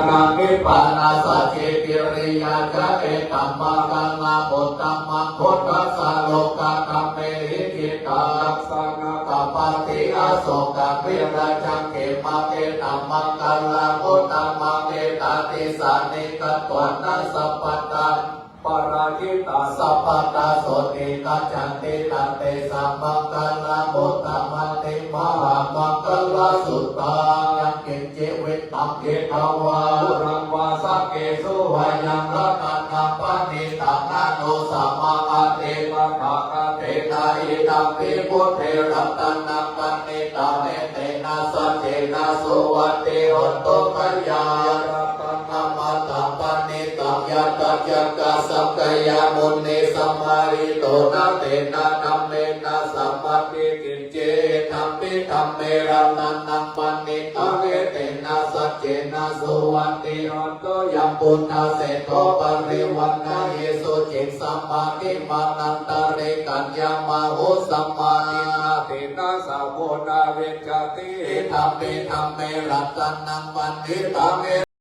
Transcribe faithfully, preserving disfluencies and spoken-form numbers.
Nibbānasacchikiriyā ca etammaṅgalamuttamaṃ. Phuṭṭhassa lokadhammehi cittaṃ yassanākampati asokaṃ virajaṃ khemaṃ etammaṅgalamuttamaṃ. Etādisāni katvāna sabbattham parājitā sabbattha sotthiṃ gacchanti tantesaṃ maṅgalamuttamanti. Mahāmaṅgalasuttaṃ. Yaṅkiñci vittaṃ idha vā huraṃ vā saggesu vā yaṃ ratanaṃ paṇītaṃ na no samaṃ atthi tathāgatena idampi buddhe ratanaṃ paṇītaṃ etena saccena suvatthi hotu. Khayā ratanamathaṃ paṇītaṃ yadajjhagā sakyamunī samāhito na tena dhammena samatthi kiñci idampi dhamme ratanaṃ paṇītaṃ etena saccena suvatthi hotu. Yambuddhaseṭṭho parivaṇṇayī suciṃ samādhimānantarikaññamāhu samādhinā tena samo na vijjati idampi dhamme ratanaṃ paṇītaṃ